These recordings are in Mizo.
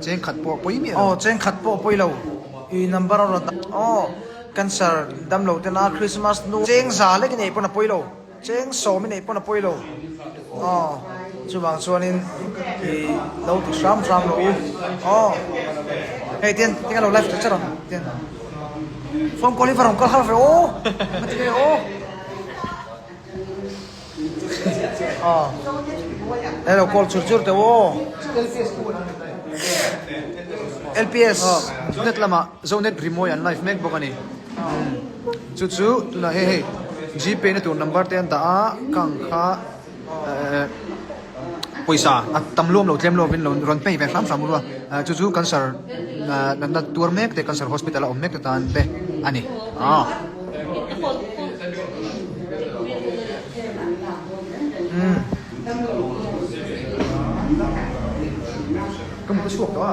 Cheng khat pawh pawi miah lo. Aw cheng khat pawh pawi lo. I number a rawn dah. Aw cancer damlo tena Christmas nu cheng za lek i neih pawn a pawi lo. Cheng sawm i neih pawn a pawi lo. Aw chuvang chuanin i lo ti hram hram lo u. Aw hei tian tinge lo live ta che rawn tian phone call hi va rawn kal har ve aw. Ngatinge aw. Aw hei lo call chur chur teh u aw. LPS. Aw net lamah Zonet rimawi an live mek bawk a ni. Chu chu tunah hei hei Gpay na tur number te an dah a kang kha eh pawisa a tam luam lo tlem luam in lo rawn pay ve hram hram ru a chu chu cancer natna tuar mek te cancer hospital a awm mek te tan te a ni aw. Ka mut a chhuak tawh a.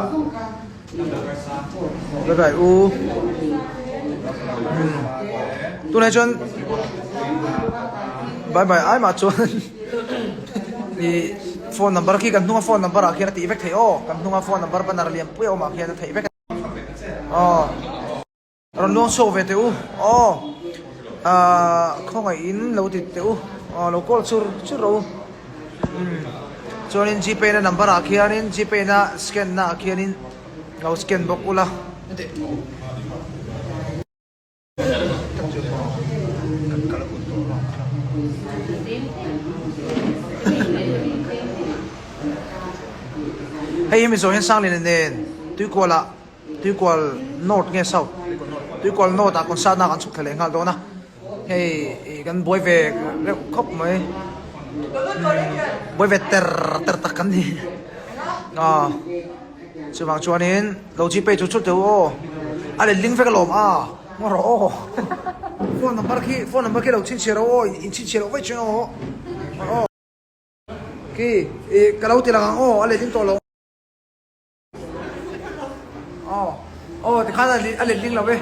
Bye bye u. Tunah chuan bye bye ai mah chuan i phone number khi kan hnunga phone number ah khian a tih vek theih aw kan hnunga phone number banner lian pui a awm ah khian a theih vek aw. Rawn luang chhuak ve teh u aw ahh khawngaihin lo ti teh u aw lo call chur chur rawh u umm chuanin gpay na number ah khianin gpay na scan na ah khianin lo scan bawk ula. Hei hi mizo hian Sangliana nen tuikual ah. Tuikual North nge South? Tuikual North ah concert na kan chhuk thla leh nghal dawn a, hei kan buai ve reuh khawp mai, buai ve ter ter tak kan ni a, chuvang chuanin lo gpay chu chut teh u aw, a let ling vek alawm a, ngaw rawh aw, phone number khi phone number khi lo chhinchhiah rawh aw, in chhinchhiah loh vaih chuan aw, khi ka lo ti lang ang aw, a let ling tawh lo. Aw aw tikhan a let ling lo e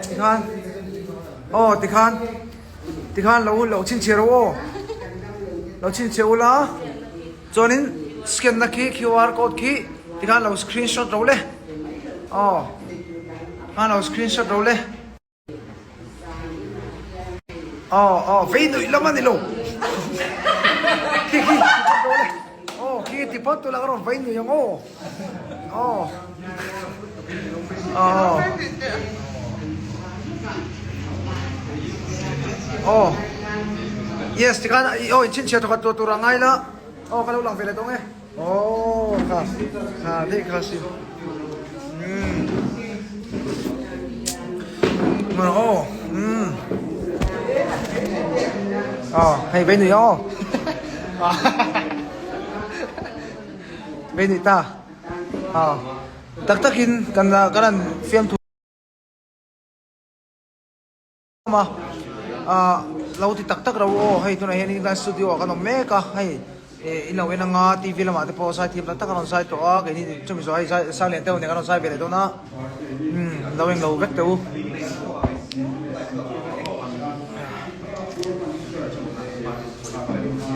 tikhan aw tikhan tikhan lo lo chhinchhiah rawh aw lo chhinchhiah ula chuanin scan na khi QR code khi tikhan lo screenshot rawh le aw tikhan lo screenshot rawh le. Aw aw vei nuih lam a ni lo khi khi aw khi ti phawt tula ka rawn vei nuih ang aw aw aw aw yes tikhan aw inchhinchhiah thawkhat tur tur a ngai la aw ka lo lang ve leh dawn e. Aw kha kha daih kha si umm aw umm aw hei vei nuih aw vei nuih ta aw tak takin kan kan han fiamthu. A ah lo ti tak tak ro aw hei tunah hian in kan studio ah kan awm mek a hei ih in lo en anga tv lamah te pawh zai thiam tak tak an rawn zai tawh a keini chumi zawh hei zai sang lian deuh nen kan rawn zai ve leh dawn a umm lo englo vek teh u.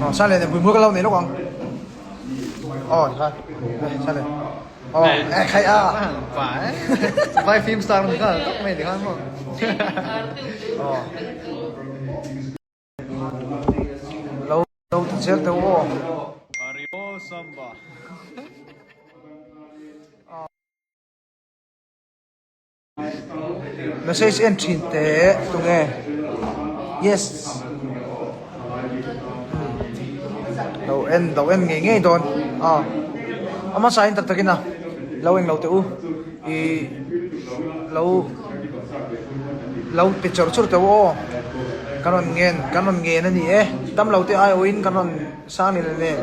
Aw sang lian hmuihmul ka lo nei lawk ang aw tikhan sang lian. Aw, eh khai a. Vai film star ni kha tak mai ni khan mo. Aw. Lo lo ti zel teu aw. Ario samba. Message en thin teh tunge yes lo en lo en ngei ngei dawn a a hmasa in tak tak in a lo eng lo teh u ih lo lo pe chur chur teh u aw kan rawn ngen kan rawn ngen a ni e dam lo te aiawhin kan rawn sang ni leh nen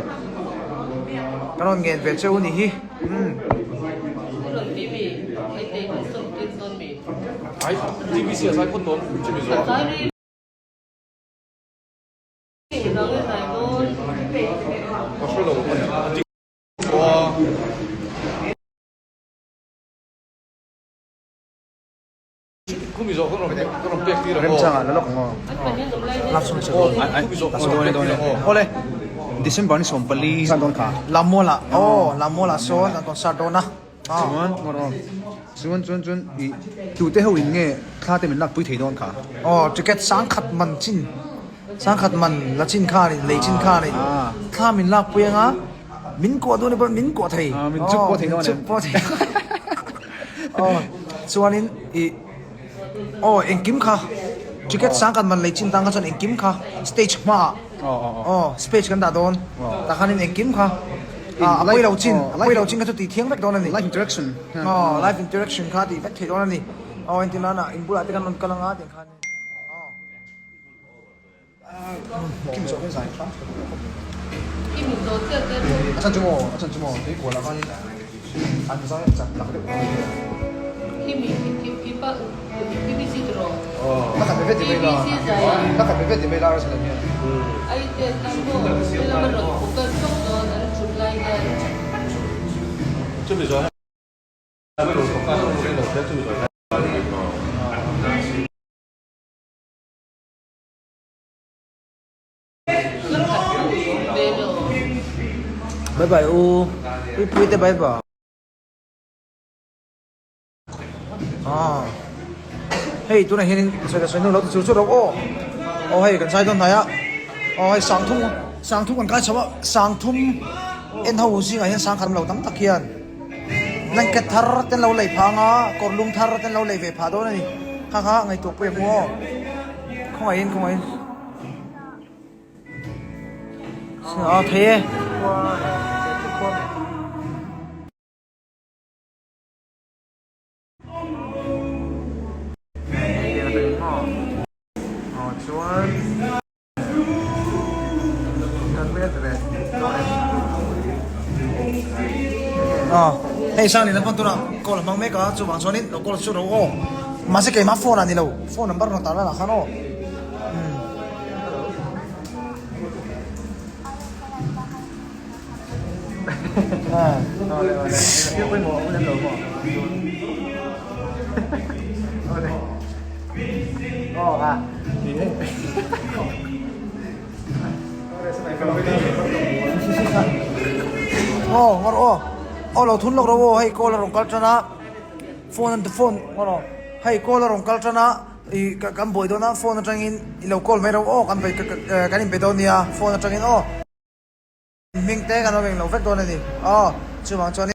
kan rawn ngen ve che u ni hi. Remchangah la lawk ang aw. Love song chu. Awle December ni 14 Lammuala aw Lammuala sawn an concert dawn a. Chuan chuan chuan chuan i tute ho in nge thla te min lak pui thei dawn kha? Aw ticket sangkhat man chin sangkhat man la chin kha ani lei chin kha ani thla min lak pui anga min kuah dawn pawh min kuah thei min chuk pawh thei dawn min chuk pawh thei aw chuanin i aw engkim kha ticket sangkhat man lei chin tang kha chuan engkim kha stage hmaah Aw space kan dah dawn tah khanin engkim kha a pawi lo chin a pawi lo chin kha chu tih thiang vek dawn a ni. Live interaction. Aw live interaction kha tih vek theih dawn a ni. Aw entir nana in bulah te khan rawn kal anga tih khan aw. Kim zawh hian zai hram A chan chu maw a chan chu maw tui kual ah khanin an zai a chat tak deuh Ka khat ve ve ti mai la ka khat ve ve ti mai la a restaurant hian. Bye bye u Puipui te bye bye. Ah hei tunah hianin sawi sawi hnu lo ti chur chur rawh aw aw hei kan zai dawn hnai a aw hei sangthum sangthum kan kai chho a sangthum en ho zingah hian sangkhat awm lo tam tak hian blanket thar te an lo lei phah ang a kawr lum thar te an lo lei ve phah dawn a ni kha kha ngaihtuah pawh em aw khawngaihin khawngaihin. Aw thei e. Hei sang leh lampang tunah call a hmang mek a chuvang chuanin lo call chu ro aw mahse keimah phone ah ni lo phone number rawn tar lanah khan aw. Aw ngawr aw aw lo thun lawk rawh aw hei call a rawn kal tan a phone an phone ngawr aw hei call a rawn kal tan a ih kan buai dawn a phone atangin i lo call mai rawh aw kan kan inbe dawn nia phone atangin aw. Hming te kan awm eng lo vek dawn a ni aw chuvang chuan.